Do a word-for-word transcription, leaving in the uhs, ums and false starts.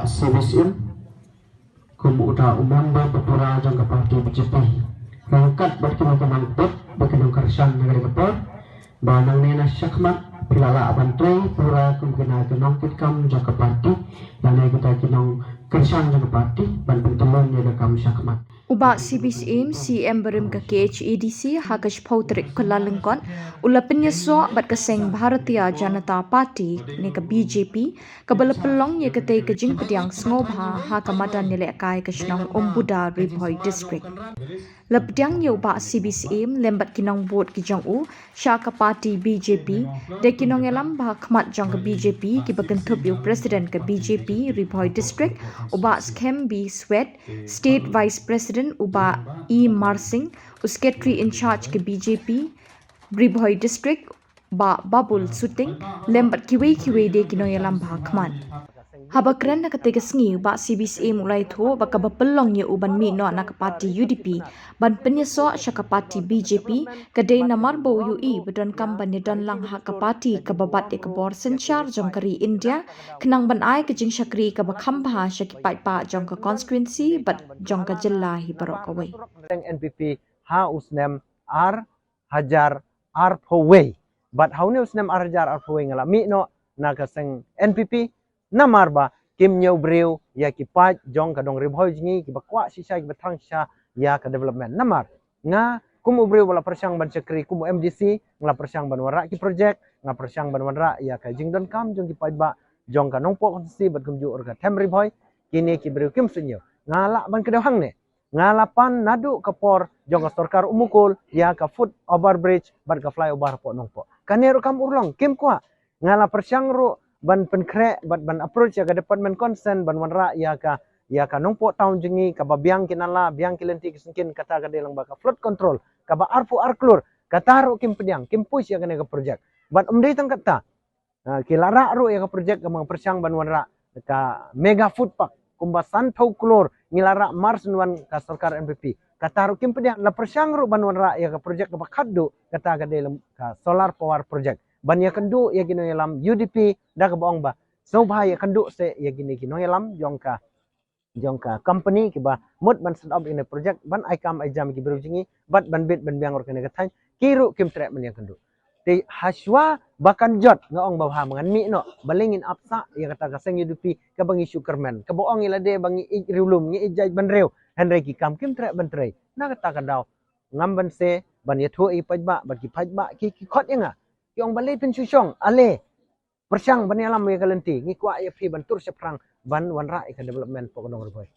C B C M kum uta u member pura jong ka party B J P. Ryngkat bad ki nongkynang pop bad ki nongkyrshan na ka por ba nangne na shakhmat phi la lah ban trei pura kum kine ki nongkitkam jong ka party lane kita ki nongkyrshan jong ka party ban pyntyllun ïa ka kam shakhmat. U Bah C B C M, C M barim ka K H A D C ha ka shiphew tarik Kyllalyngkot u la pynïasoh bad ka seng Bharatiya Janata Party ne ka B J P kaba la pynlong ïa katei ka jingpdiang sngewbha ha ka madan ïalehkai ka shnong Umbuda, Ri Bhoi District. La pdiang ïa u Bah C B C M lem bad ki nongvote ki jong u sha ka party B J P, da ki nongïalam ba khmat jong ka B J P kiba kynthup ïa u President ka B J P Ri Bhoi District, u Bah Skhem B Swet, State Vice President u Bah E Marsing, u Secretary in Charge ka B J P Ri Bhoi District, Bah Babul Suting, lem bad kiwei kiwei de ki nongïalam ba khmat. Haba kren ha katei ka sngi, u Bah C B C M u la ïathuh ba kaba pynlong ïa u ban mih noh na ka party U D P ban pynïasoh sha ka party B J P ka dei namar ba u ïohi ba donkam ban ïadon lang ha ka party kaba bat ïa ka bor synshar jong ka ri India, khnang ban ai ka jingshakri kaba kham bha sha ki paidbah jong ka constituency bad jong ka jylla hi baroh kawei. N P P ha u snem ar hajar arphew wei. Bad ha une u snem ar hajar arphew wei nga la mih noh na ka seng N P P namar ba kim ñiew briew ïa ki paid jong ka dong Ri Bhoi jong ngi kiba kwah shisha kiba thrang shisha ïa ka development. Namar nga kum u briew ba la pyrshang ban shakri kum u M D C, nga la pyrshang ban wanrah ki project, nga pyrshang ban wanrah ïa ka jingdonkam jong ki paidbah jong ka Nongpoh constituency bad kumjuh ruh ka Them Ri Bhoi. Kine ki briew kim sngewthuh. Nga lah ban kdew hangne. Nga la pan naduh ka por jong ka sorkar u Mukul ïa ka foot over bridge bad ka flyover hapoh Nongpoh. Kane ruh kam urlong, kim kwah. Nga la pyrshang ruh ban pynkhreh bad ban approach ïa ka department concern ban wanrah ïa ka, ïa ka Nongpoh town jong ngi kaba biang ki nala, biang ki lynti ki syngkien, kata ka dei lang ba ka flood control kaba arphew ar klur, kata ruh kim pdiang, kim push ïa kane ka project. Bad ym dei tang kata, ah, ki la rah ruh ïa ka project kaba nga pyrshang ban wanrah ka mega food park kumba sanphew klur, ngi la rah mar shen wan ka sorkar N P P. Kata ruh kim pdiang. La pyrshang ruh ban wanrah ïa ka project kaba khatduh, kata ka dei lang ka solar power project ban ïakynduh ïa ki nongïalam U D P da kaba ong ba sngewbha ïakynduh seh ïa kine ki nongïalam jong ka, jong ka company kiba mut ban set up ïa kane project ban ai kam ai jam ïa ki briew jong ngi bad ban bit ban biang ruh kane ka thaiñ. Ki ruh kim treh ban ïakynduh. Te hashwa ba kan jot nga ong ba bha ma ngan mih noh, balei ngin ap sah ïa kata ka seng U D P kaba ngi shu kyrmen, kaba ong ïa lade ba ngi ïeit riewlum, ngi ïeit jaitbynriew, hynrei ki kam kim treh ban trei. Na kata ka daw ngam banse ban ïathuh ïa ki paidbah bad ki paidbah ki, ki khot ïa nga, ki ong balei phin shu shong, ale pyrshang ban ïalam ïa ka lynti, ngi kwah ïa phi ban tur shaphrang ban wanrah ïa ka development hapoh ka dong Ri Bhoi.